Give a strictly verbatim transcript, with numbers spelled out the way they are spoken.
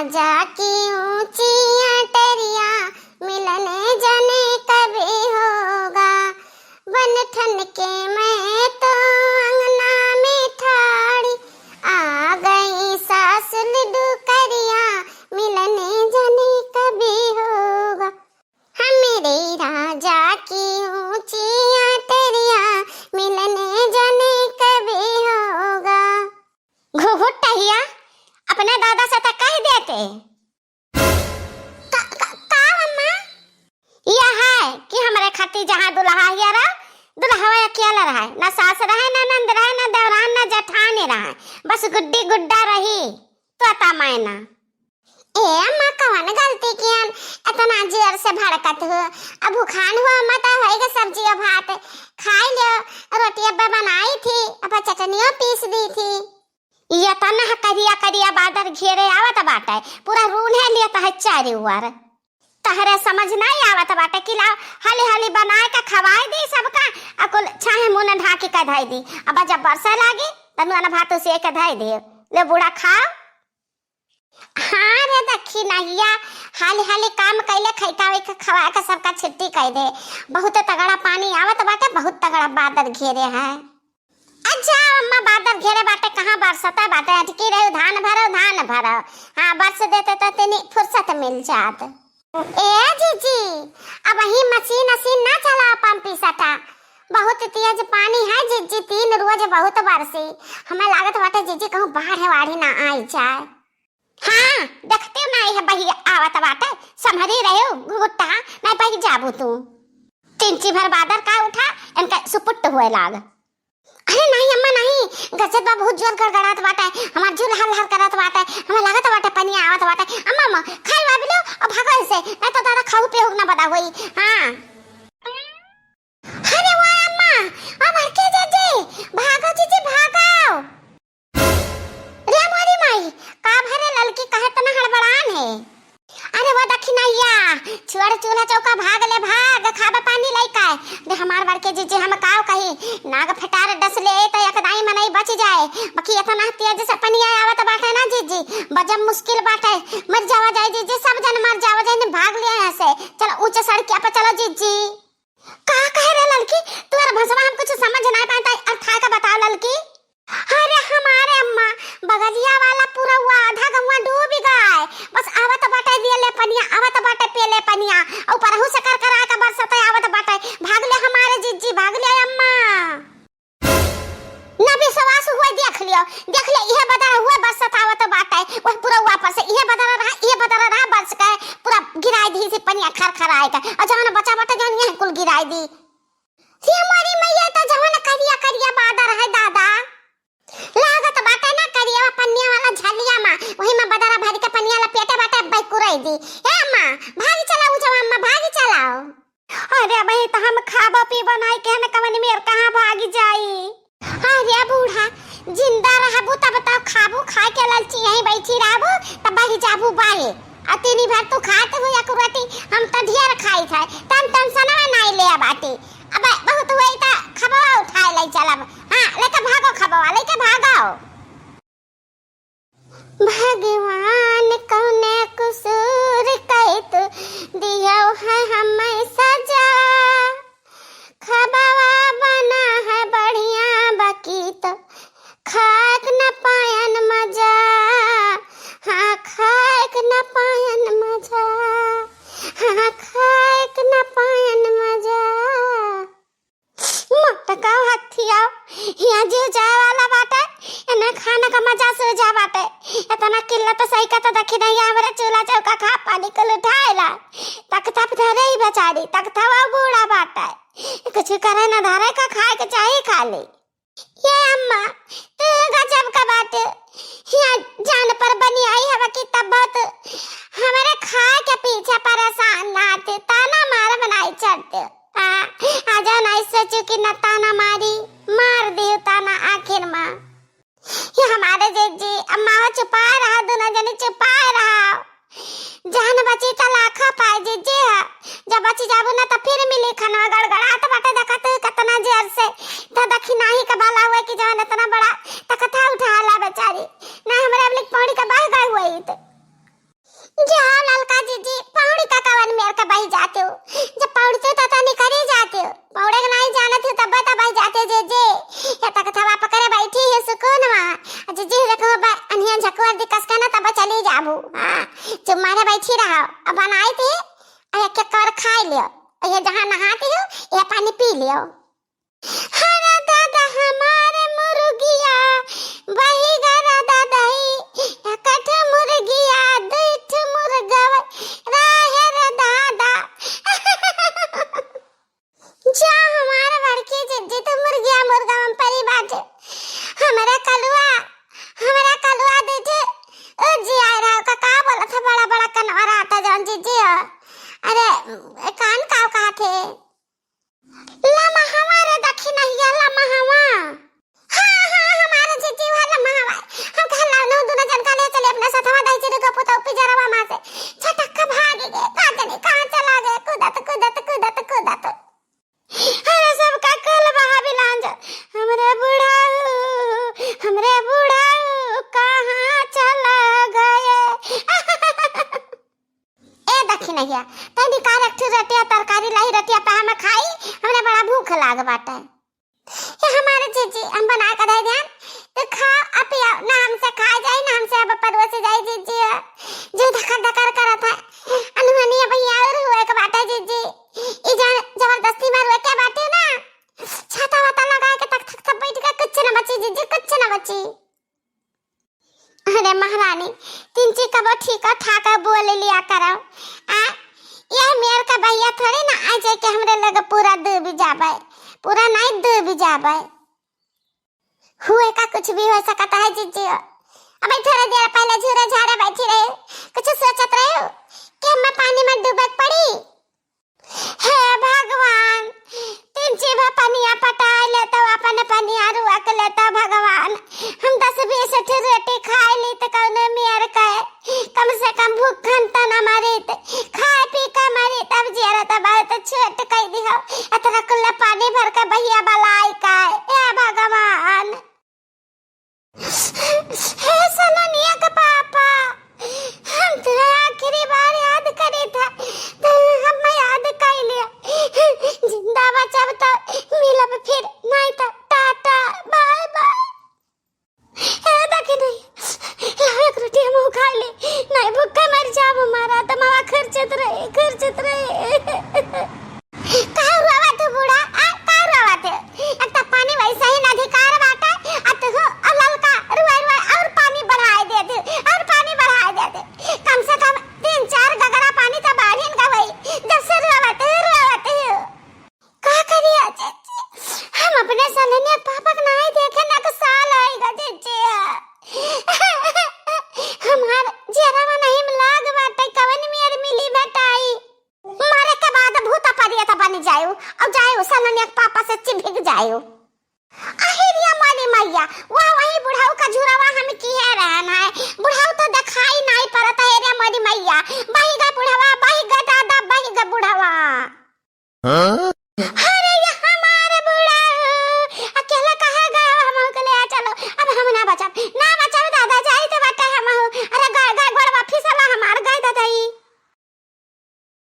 जाकी ऊंची अटरिया, मिलन जने कभी होगा। बन ठन के मैं तो अंगना में ठाड़ी, आ गई सासुल डुकरिया, मिलन जने कभी होगा। हमरे राजा की ऊंची अटरिया, मिलन जने कभी होगा। घुघुट टहिया, अपने दादा से त कह देते। का, का, का अम्मा? यह है कि हमरे खातिर जहाँ दुल्हा हिया रहा, दुल्हवा अकेला रहा, ना सास रहे, ना नंद रहे, ना देवरान, ना जेठानी रहे, बस गुड्डी गुड्डा रही, तोता मैना। ए अम्मा, कवन गलती कियन, इतना जोर से भड़कत हो? अब भुखान हो अम्मा, त होइगा सब्जियो भात, खाई लियो, रोटी अब्बा बनाई थी, अब चटनियो पीस दी थी। ये तना करिया करिया बादर घेरे आवत बाटे, पूरा रून्हे लियत है चारी ओर। तहरे समझ नहीं आवत बाटे कि लाओ हाली हाली बनाए के खवाई दी सबका, आ कुल छाहे मुंह ढाकी के धई दी। अब जब बरसे लागी त नुआ भात उसे के धई दे, ले बूढ़ा खाओ। हाँ रे दखिनहिया, हाली हाली काम कैले खैका वैका खवा के सबका छुट्टी कई दे। बहुत तगड़ा पानी आवत बाटे, बहुत तगड़ा बादर घेरे है। अच्छा अम्मा, बादर घेरे बाटे, कहाँ बरसता बाटे, अटकी रहे, धान भरो, धान भरो। हाँ, बरस देते तो तनी फुर्सत मिल जात। ए जीजी, अबही मशीन असीन ना चला, पंपी सटा, बहुत तेज पानी है जीजी, तीन रोज बहुत बरसी, हमें लागत बाटे जीजी कहूँ बाढ़ वाढ़ ना आई जाए। हाँ, देखते ना यह बही आवत बाटे, संभरी रहे घुघुट्टा, नहीं बही जाबू तू। तिनची भर बादर का उठा, इनका सुपुट्ट हुए लाग। अरे नहीं अम्मा नहीं, गरजत बा बहुत जोर गड़गड़ात बाटे, हमार जुल हल हल करत बाटे, हमें लागत बाटे पनिया आवत बाटे। अम्मा अम्मा, खाई वाबी लो और भागो इसे, नहीं तो दादा खाऊ पियो ना बदा होई। हाँ। अरे वाह अम्मा, अब हरके जीजी, भागो जीजी भागो। रे मोरी माई, का भरे ललकी कहे तना हड़बड़ान है? अरे वो दखिनहिया, छोड़ चूल्हा चौका भाग ले भाग, खाबा पानी लइका। दे हमार बड़के जीजी हम काव कही, नाग फटार डस ले तो एक दाई मनई बच जाए, बाकी इतना तेज से पनिया आवत बाटे ना जीजी, बजब मुश्किल बाटे, मर जावा जाए जीजी, सब जन मर जावा जाए, ने भाग लिया यहाँ से। चलो ऊंचे सड़किया पे चलो जीजी। का कहे रे ललकी, तोर भसवा हम कुछ समझ ना पाता, अर्थाय का बताओ ललकी। अरे हमारे अम्मा, बगलिया वाला पूरा हुआ आधा गौवा डूब गए, बस आवत बाटे दिए ले पनिया, आवत बाटे पिए ले पनिया, और परहू से कर कर आके बरसत आवत बाटे, भाग ले हमारे जीजी, भाग ले अम्मा। ना विश्वास हुआ, देख लियो, देख ले, इहे बदर हुआ बरसत आवत बाटे, वह पूरा ऊपर से इहे बदर रहा, इहे बदर रहा, बरस के पूरा गिराई दी से पनिया खर खर आए के, और जवन बचा बाटे जवन यह कुल गिराई दी। रे हमारी मैया, तो जवन करिया करिया बादर है दादा, लागत बाटे ना करिया पनिया वाला झलिया मा, वही मा बदरा भर के पनिया लपेटे बाटे, बैकुराई दी। ए अम्मा, भागी चलाओ, उजवा अम्मा, भागी चलाओ। अरे भाई, तो हम खाबो पीबो नहीं के, हम कवन मेर कहाँ भागी जाई? अरे बूढ़ा, जिंदा रहबू तब तो खाबू, खाए के ललची यहीं बैठी रहबू, तब बही जाबू बाए। आ तीनी भर तू खात हो या कुरती, हम तो ढेर खाई थे, तन टेंशन में नहीं ले बाटी। अब बहुत हुई तो खबवा उठाए ले चलब। हाँ, लेके भागो खबवा, लेके भागो। भगवान कौने कसूर कैत दियो है हमें सजा। खबवा बना है बढ़िया बकी तो खाक न पायन मजा। हाँ, खाक न पायन मजा। हाँ, खाक न पायन मजा। मत का हथिया, हिया जो जाए वाला बाटे, एने खाना का मजा से जा बाटे। इतना किल्लत सही का तो देखी नहीं, हमरे चूल्हा चौका खा पानी कुल उठाएला। तख्ता पे धरे ही बेचारी, तख्ता वो बूढ़ा बाटे। कुछ करे ना धरे का, खाए के चाही खाली। ये अम्मा, तू गजब का बाटे। हिया जान पर बनी आई हवा कि तब बहुत हमारे खाए के पीछे परेशान ना थे, ताना मार बनाई चढ़ते। हाँ, आजा नहीं सोचू कि न ताना मारी, मार दियो ताना आखिर मा। ये हमारे जीजी, अम्मा हो चुपाए रहा, दोनों जने चुपाए रहा। जान बची त लाखा पाए जीजी है, जब बची जाबू ना त फिर मिली खनवा गड़गड़ात बाटे, देखत कितना जोर से। त दखिनही का भला हुए कि जवन इतना बड़ा तख्ता उठा ला बेचारी, ना हमरे अबलिक पौड़ी का बह गए हुए त। जाओ ललका जीजी, पौड़ी का कवन मेर के बहि जातेउ। जब पौड़तेउ त तनी करी जातेउ। पौड़े के नाहीं जानत हू तब त बहि जातेउ जीजी। या तक थवा पकड़े बैठी ही सुकून मा। आ जीजी देखो बा, अनिया झकुआ दी कस के ना तब चली जाबू। हाँ, चुप मारे बैठी रहो। अब बनाई थी, आ एक एक कर खाई लियो। आ ये जहाँ नहाती हू, ये पानी पी लियो। हरा दादा हमारे मुर्गिया, बही गरा दादा ही, एकठ मुर्गिया, दुइठ मुर्गवा, राहे रे दादा। जा हमारे बड़की जिज्जी तो मुर्गिया मुर्गवन परी बाटे। हमरा कलुआ, हमरा कलुआ दीजिए। ओ जी आए रहा का, का बोला था, बड़ा बड़ा कनवा रहा था जौन जिज्जी हो। अरे, कान काव कहा थे? लमहवा रे दखिनहिया, लमहवा। हाँ, हाँ, हमारे जीजी हुआ लमहवा। हम कहा लाओ ना, दुनो जन का ले चले अपने सथवा, दही चिरई का पुतौ पिजरवा मा से। छटक के भाग गए, का जाने कहाँ चला गए, कूदत, कूदत, कूदत, कूदत। अरे सबका कल बहा बिलांज, हमरे बुढ़ऊ, हमरे बुढ़ऊ कहाँ चला गए। ए दखिनहिया, तनी का एक ठो रोटिया तरकारी लाई, रोटिया पे हम खाई, हमरा बड़ा भूख लाग बाटे। ए हमारे जीजी, हम बना के दे देन, तो खाओ आ पियाओ, ना हमसे खाए जाई, ना हमसे अब परोसे जाई जीजी। जी धकर धकर करत है, अनहनी अब यहाँ और हुए के बाटे जीजी। ई जान जबरदस्ती मार हुए के बाटे ना, छाता वाता लगा के तक तक सब बैठ के कुछ न बची जीजी, कुछ न बची। अरे महारानी, तिनची कबो ठीक ठाक बोल लिया करो। आ, यह मेर का बहिया थोड़ी ना आ जाए कि हमरे लगे पूरा डूब जाबे, पूरा नाहीं डूब जाबे। हुए का कुछ भी हो सकता है जीजी। अब थोड़ी देर पहले झूरे झाड़े बैठी रही, कुछ सोचत रही कि हमें पानी में डूबे के पड़ी। हे भगवान, तिनची भा पनिया पटाए लेतौ, अपन पनिया रुआ के लेतौ भगवान। हम दस बीस ठो रोटी खाए ली त कौनो मेर के, कम से कम भूखन त न मरित, खाए पी के मरित। अब जियरा त बहुत छोट कई दिहो, अतरा कुल्ला पानी भर के बहिया बलाई का, हे भगवान। हे सलोनिया के पापा, हम तुहे आखिरी बार याद करी था, तो हम याद कर लिया। जिंदा बचब तो मिलब फिर, नहीं तो टाटा, बाय बाय। हे दखिनहिया, लाओ एक रोटी हम खा ले, नहीं भूखे मर जाब हमारा, तो मावा खर्चत रहे, खर्चत रहे। काहे रोवत हो बूढ़ा? आ, काहे रोवत हो? एक तो पानी वैसे ही अधिकार बाटे, आ तू हो, आ ललका रुआ रुआ और पानी बढ़ाए दे दे, और पानी बढ़ाए दे दे। कम से कम तीन चार गगरा पानी तो बाढ़िन का होई, जब से रोवत हो, रोवत हो। का करिया जीजी, हम अपने सलोनिया पापा के नाई देखे ना के साल होई गा जीजी। हमार जियरा में नहीं लाग बाटे, कवन मेर मिली बेटाई। मरे के बाद भूत परियत बन जायु, और जायु सलोनिया के पापा से चिभिक जायु। अहिरिया मोरी मैया, वाह वही बुढ़ऊ का झुरवा हम किहे रहन है। बुढ़ऊ तो दिखाई नहीं पड़त है रे मोरी मैया। बहि गा बुढ़वा, बहि गा दादा, बहि गा बुढ़वा। हाँ? अरे